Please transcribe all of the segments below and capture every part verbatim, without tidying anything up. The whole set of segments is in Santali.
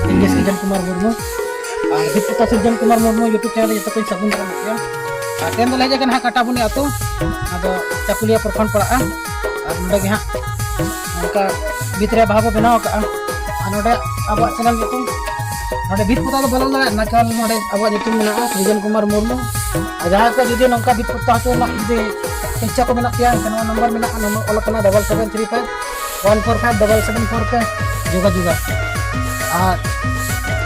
ᱤᱧ ᱜᱮ ᱥᱤᱨᱡᱚᱱ ᱠᱩᱢᱟᱨ ᱢᱩᱨᱢᱩ᱾ ᱟᱨ ᱵᱷᱤᱛ ᱯᱚᱛᱟᱣ ᱥᱤᱨᱡᱚᱱ ᱠᱩᱢᱟᱨ ᱢᱩᱨᱢᱩ YouTube channel ᱨᱮ ᱡᱚᱛᱚ ᱠᱚᱧ ᱥᱟᱹᱜᱩᱱ ᱫᱟᱨᱟᱢ ᱯᱮᱭᱟ᱾ ᱟᱨ ᱛᱮᱦᱮᱧ ᱫᱚᱞᱮ ᱦᱮᱡ ᱟᱠᱟᱱᱟ ᱦᱟᱸᱜ ᱠᱟᱴᱟᱵᱩᱱᱤ ᱟᱹᱛᱩ, ᱟᱫᱚ ᱪᱟᱠᱩᱞᱤᱭᱟᱹ ᱯᱨᱚᱠᱷᱚᱸᱰ ᱯᱟᱲᱟᱜᱼᱟ᱾ ᱟᱨ ᱱᱚᱰᱮ ᱜᱮ ᱦᱟᱸᱜ ᱱᱚᱝᱠᱟ ᱵᱷᱤᱛ ᱨᱮ ᱵᱟᱦᱟ ᱵᱚ ᱵᱮᱱᱟᱣ ᱟᱠᱟᱜᱼᱟ᱾ ᱟᱨ ᱱᱚᱰᱮ ᱟᱵᱚᱣᱟᱜ channel ᱧᱩᱛᱩᱢ, ᱱᱚᱰᱮ ᱵᱷᱤᱛ ᱯᱚᱛᱟᱣ ᱫᱚ ᱵᱟᱞᱮ ᱫᱟᱲᱮᱭᱟᱜᱼᱟ, ᱱᱟᱪᱟᱞ ᱱᱚᱰᱮ ᱟᱵᱚᱣᱟᱜ ᱧᱩᱛᱩᱢ ᱢᱮᱱᱟᱜᱼᱟ ᱥᱤᱨᱡᱚᱱ ᱠᱩᱢᱟᱨ ᱢᱩᱨᱢᱩ᱾ ᱟᱨ ᱡᱟᱦᱟᱸᱭ ᱠᱚ ᱡᱩᱫᱤ ᱱᱚᱝᱠᱟ ᱵᱷᱤᱛ ᱯᱚᱛᱟᱣ ᱦᱚᱪᱚ ᱨᱮᱱᱟᱜ ᱡᱩᱫᱤ ᱤᱪᱪᱷᱟ ᱠᱚ ᱢᱮᱱᱟᱜ ᱯᱮᱭᱟ, ᱮᱱᱠᱷᱟᱱ ᱱᱚᱣᱟ ᱱᱟᱢᱵᱟᱨ ᱢᱮᱱᱟᱜᱼᱟ, ᱱᱟᱢᱵᱟᱨ ᱚᱞ ᱟᱠᱟᱱᱟ double seven three five one four five double seven four ᱯᱮ ᱡᱳᱜᱟᱡᱳᱜᱟ᱾ ᱟᱨ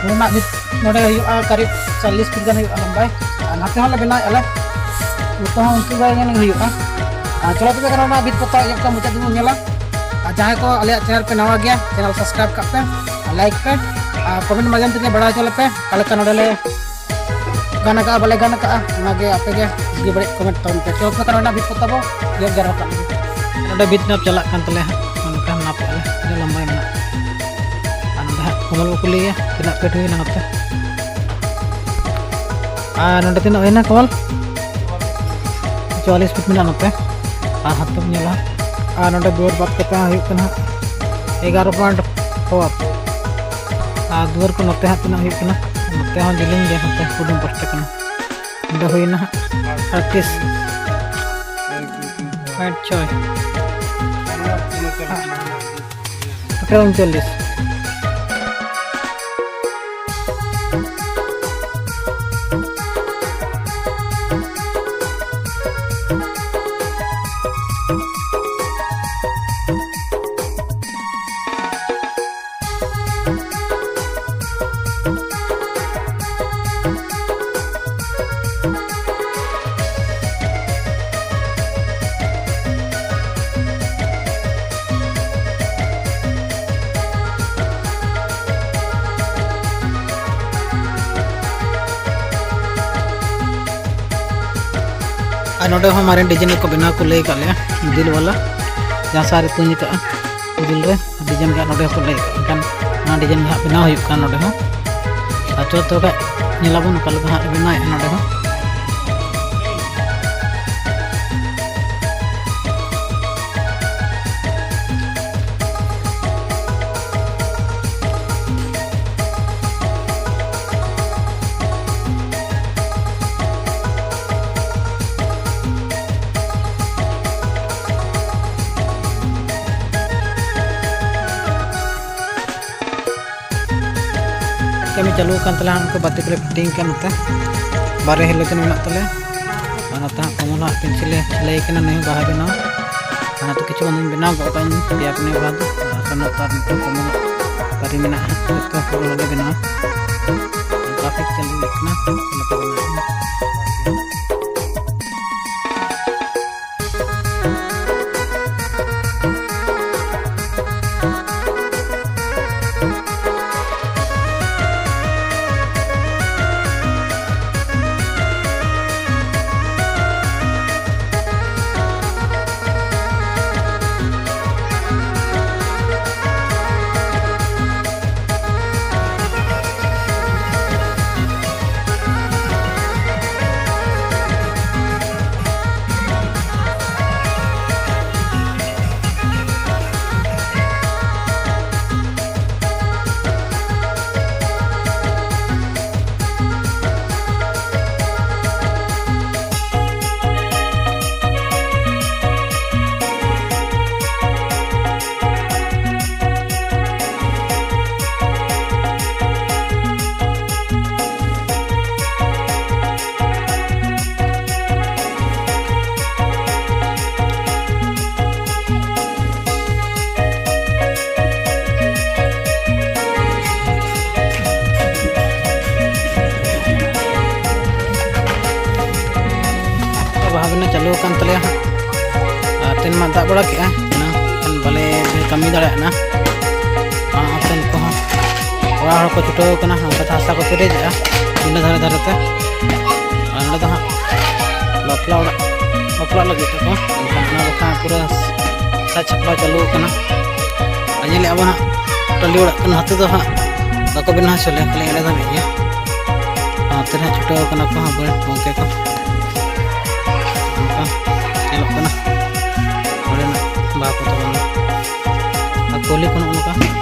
ᱱᱚᱰᱮᱱᱟᱜ ᱵᱷᱤᱛ ᱱᱚᱰᱮ ᱦᱩᱭᱩᱜᱼᱟ ᱠᱟᱨᱤᱵ ᱪᱚᱞᱞᱤᱥ ᱯᱷᱤᱴ ᱜᱟᱱ ᱦᱩᱭᱩᱜᱼᱟ ᱞᱟᱢᱵᱟᱭ᱾ ᱟᱨ ᱱᱟᱛᱮ ᱦᱚᱸᱞᱮ ᱵᱮᱱᱟᱣᱮᱫᱼᱟ ᱞᱮ, ᱱᱚᱛᱮ ᱦᱚᱸ ᱩᱱᱠᱩ ᱜᱮ ᱧᱮᱞ ᱦᱩᱭᱩᱜᱼᱟ᱾ ᱟᱨ ᱪᱚᱞᱚ ᱛᱚᱵᱮ ᱠᱷᱟᱱ ᱚᱱᱟ ᱵᱷᱤᱛ ᱯᱚᱛᱟᱣ ᱮᱦᱚᱵ ᱠᱷᱚᱱ ᱢᱩᱪᱟᱹᱫ ᱫᱷᱟᱹᱵᱤᱡ ᱵᱚᱱ ᱧᱮᱞᱟ᱾ ᱟᱨ ᱡᱟᱦᱟᱸᱭ ᱠᱚ ᱟᱞᱮᱭᱟᱜ channel ᱯᱮ ᱱᱟᱣᱟ ᱜᱮᱭᱟ, channel subscribe ᱠᱟᱜ ᱯᱮ, ᱟᱨ like ᱯᱮ, ᱟᱨ comment ᱢᱟᱫᱽᱫᱷᱚᱢ ᱛᱮᱜᱮ ᱵᱟᱲᱟᱭ ᱦᱚᱪᱚ ᱞᱮᱯᱮ ᱚᱠᱟ ᱞᱮᱠᱟ ᱱᱚᱰᱮ ᱞᱮ ᱜᱟᱱ ᱟᱠᱟᱜᱼᱟ ᱵᱟᱞᱮ ᱜᱟᱱ ᱟᱠᱟᱜᱼᱟ, ᱚᱱᱟᱜᱮ ᱟᱯᱮ ᱜᱮ ᱵᱩᱜᱤ ᱵᱟᱹᱲᱤᱡ comment ᱛᱟᱵᱚᱱ ᱯᱮ᱾ ᱪᱚᱞᱚ ᱛᱚᱵᱮ ᱠᱷᱟᱱ ᱚᱱᱟ ᱵᱷᱤᱛ ᱯᱚᱛᱟᱣ ᱵᱚ ᱮᱦᱚᱵ ᱡᱟᱣᱨᱟ ᱠᱟᱜ ᱞᱮᱜᱮ᱾ ᱱᱚᱰᱮ ᱵᱷᱤᱛ ᱱᱟᱯ ᱪᱟᱞᱟᱜ ᱠᱟᱱ ᱛᱟᱞᱮᱭᱟ ᱦᱟᱸᱜ, ᱚᱱᱠᱟ ᱱᱟᱯ ᱮᱜᱼᱟ ᱞᱮ, ᱛᱤᱱᱟᱹᱜ ᱞᱟᱢᱵᱟᱭ ᱢᱮᱱᱟᱜᱼᱟ᱾ ᱟᱨ ᱱᱚᱰᱮ ᱦᱟᱸᱜ ᱠᱚᱢᱚᱞ ᱵᱚ ᱠᱩᱞᱤᱭᱮᱭᱟ ᱛᱤᱱᱟᱹᱜ ᱯᱷᱤᱴ ᱦᱩᱭᱱᱟ ᱱᱚᱛᱮ᱾ ᱟᱨ ᱱᱚᱰᱮ ᱛᱤᱱᱟᱹᱜ ᱦᱩᱭᱱᱟ ᱠᱚᱢᱚᱞ? ᱪᱩᱣᱟᱞᱤᱥ ᱯᱷᱤᱴ ᱢᱮᱱᱟᱜᱼᱟ ᱱᱚᱛᱮ᱾ ᱟᱨ ᱦᱟᱱᱛᱮᱢ ᱧᱮᱞᱟ, ᱟᱨ ᱱᱚᱰᱮ ᱫᱩᱣᱟᱹᱨ ᱵᱟᱫ ᱠᱟᱛᱮ ᱦᱚᱸ ᱦᱩᱭᱩᱜ ᱠᱟᱱᱟ ᱦᱟᱸᱜ ᱮᱜᱟᱨᱚ ᱯᱚᱭᱮᱱᱴ ᱯᱷᱳᱨ᱾ ᱟᱨ ᱫᱩᱣᱟᱹᱨ ᱠᱚ ᱱᱚᱛᱮ ᱦᱟᱸᱜ ᱛᱤᱱᱟᱹᱜ ᱦᱩᱭᱩᱜ ᱠᱟᱱᱟ? ᱱᱚᱛᱮ ᱦᱚᱸ ᱡᱮᱞᱮᱧ ᱜᱮᱭᱟ, ᱱᱚᱛᱮ ᱠᱩᱰᱟᱹᱢ ᱯᱟᱥᱴᱟ ᱠᱟᱱᱟ᱾ ᱱᱚᱰᱮ ᱦᱩᱭᱱᱟ ᱦᱟᱸᱜ ᱟᱴᱛᱨᱤᱥ ᱯᱚᱭᱮᱱᱴ ᱪᱷᱚᱭ᱾ ᱴᱳᱴᱟᱞ ᱩᱱᱪᱚᱞᱞᱤᱥ᱾ ᱟᱨ ᱱᱚᱰᱮ ᱦᱚᱸ ᱢᱟᱨᱮ design ᱠᱚ ᱵᱮᱱᱟᱣ ᱠᱚ ᱞᱟᱹᱭ ᱟᱠᱟᱫ ᱞᱮᱭᱟ, ᱫᱤᱞ ᱣᱟᱞᱟ, ᱡᱟᱦᱟᱸ ᱥᱟᱨᱮ ᱛᱩᱧ ᱟᱠᱟᱫᱼᱟ ᱫᱤᱞ ᱨᱮ, design ᱜᱮ ᱱᱚᱰᱮ ᱦᱚᱸᱠᱚ ᱞᱟᱹᱭ ᱟᱠᱟᱫᱼᱟ᱾ ᱮᱱᱠᱷᱟᱱ ᱚᱱᱟ design ᱜᱮ ᱦᱟᱸᱜ ᱵᱮᱱᱟᱣ ᱦᱩᱭᱩᱜ ᱠᱟᱱᱟ ᱱᱚᱰᱮ ᱦᱚᱸ᱾ ᱟᱨ ᱪᱚ ᱛᱚᱵᱮ ᱧᱮᱞᱟᱵᱚᱱ ᱚᱠᱟ ᱞᱮᱠᱟ ᱦᱟᱸᱜ ᱵᱮᱱᱟᱣᱮᱫᱼᱟ ᱱᱚᱰᱮ ᱦᱚᱸ᱾ ᱠᱟᱹᱢᱤ ᱪᱟᱹᱞᱩ ᱟᱠᱟᱱ ᱛᱟᱞᱮᱭᱟ, ᱩᱱᱠᱩ ᱵᱟᱹᱛᱤ ᱠᱚᱞᱮ ᱯᱷᱤᱴᱤᱝ ᱠᱟᱱ ᱱᱚᱛᱮ ᱵᱟᱨᱭᱟ ᱦᱮᱞᱳᱡᱮᱱ ᱢᱮᱱᱟᱜ ᱛᱟᱞᱮᱭᱟ᱾ ᱟᱨ ᱱᱚᱛᱮ ᱦᱟᱸᱜ ᱠᱚᱢᱚᱞ ᱦᱟᱸᱜ ᱯᱮᱱᱥᱤᱞᱮ ᱥᱤᱞᱟᱹᱭ ᱠᱟᱱᱟ, ᱱᱩᱭ ᱦᱚᱸ ᱵᱟᱦᱟ ᱵᱮᱱᱟᱣ᱾ ᱟᱨ ᱱᱚᱛᱮ ᱠᱤᱪᱷᱩ ᱜᱟᱱ ᱫᱚᱧ ᱵᱮᱱᱟᱣ ᱜᱚᱫ ᱠᱟᱜᱼᱟᱹᱧ ᱯᱮᱭᱟ ᱯᱩᱱᱭᱟᱹ ᱵᱟᱦᱟ ᱫᱚ᱾ ᱟᱨ ᱥᱟᱱᱟᱢ ᱛᱟᱨ ᱱᱤᱛᱚᱜ ᱠᱚᱢᱚᱞ ᱫᱟᱨᱮ ᱢᱮᱱᱟᱜᱼᱟ, ᱡᱚᱛᱚ ᱦᱚᱲ ᱞᱮ ᱵᱮᱱᱟᱣᱟ᱾ ᱴᱨᱟᱯᱷᱤᱠ ᱪᱟᱹᱞᱩ ᱦᱩᱭᱩᱜ ᱠᱟᱱᱟ, ᱱᱚᱛᱮ ᱵᱮᱱᱟᱣ᱾ ᱵᱟᱦᱟ ᱵᱮᱱᱟᱣ ᱪᱟᱹᱞᱩ ᱟᱠᱟᱱ ᱛᱟᱞᱮᱭᱟ ᱦᱟᱸᱜ᱾ ᱟᱨ ᱛᱮᱦᱮᱧ ᱢᱟ ᱫᱟᱜ ᱵᱟᱲᱟ ᱠᱮᱜᱼᱟ, ᱮᱱᱟᱝ ᱠᱷᱟᱱ ᱵᱟᱞᱮ ᱠᱟᱹᱢᱤ ᱫᱟᱲᱮᱭᱟᱜ ᱠᱟᱱᱟ᱾ ᱟᱨ ᱱᱚᱛᱮ ᱱᱩᱠᱩ ᱦᱚᱸ ᱚᱲᱟᱜ ᱦᱚᱲ ᱠᱚ ᱪᱷᱩᱴᱟᱹᱣ ᱠᱟᱱᱟ, ᱱᱚᱝᱠᱟ ᱛᱮ ᱦᱟᱥᱟ ᱠᱚ ᱯᱮᱨᱮᱡᱮᱜᱼᱟ ᱯᱤᱸᱰᱟᱹ ᱫᱷᱟᱨᱮ ᱫᱷᱟᱨᱮ ᱛᱮ᱾ ᱟᱨ ᱱᱚᱸᱰᱮ ᱫᱚ ᱦᱟᱸᱜ ᱵᱟᱯᱞᱟ ᱚᱲᱟᱜ, ᱵᱟᱯᱞᱟᱜ ᱞᱟᱹᱜᱤᱫ ᱛᱮᱠᱚ, ᱮᱱᱠᱷᱟᱱ ᱚᱱᱟ ᱵᱟᱠᱷᱨᱟ ᱯᱩᱨᱟᱹ ᱥᱟᱡᱽ ᱥᱟᱯᱲᱟᱣ ᱪᱟᱹᱞᱩ ᱟᱠᱟᱱᱟ᱾ ᱟᱨ ᱧᱮᱞᱮᱫᱼᱟ ᱵᱚᱱ ᱦᱟᱸᱜ, ᱴᱟᱹᱞᱤ ᱚᱲᱟᱜ ᱠᱟᱱᱟ, ᱱᱚᱛᱮ ᱫᱚ ᱦᱟᱸᱜ ᱵᱟᱠᱚ ᱵᱮᱱᱟᱣ ᱦᱚᱪᱚ ᱞᱮᱭᱟ, ᱠᱷᱟᱹᱞᱤ ᱮᱲᱮ ᱫᱷᱟᱹᱵᱤᱡ ᱜᱮ᱾ ᱟᱨ ᱱᱚᱛᱮ ᱨᱮ ᱦᱟᱸᱜ ᱪᱷᱩᱴᱟᱹᱣ ᱠᱟᱱᱟ ᱠᱚ ᱦᱟᱸᱜ ᱜᱚᱢᱠᱮ ᱠᱚ, ᱚᱱᱠᱟ ᱧᱮᱞᱚᱜ ᱠᱟᱱᱟ ᱚᱸᱰᱮᱱᱟᱜ ᱵᱟᱦᱟ ᱯᱚᱛᱟᱣ ᱠᱟᱱᱟ᱾ ᱟᱨ ᱠᱩᱞᱦᱤ ᱠᱚ ᱱᱚᱜᱼᱚ ᱱᱚᱝᱠᱟ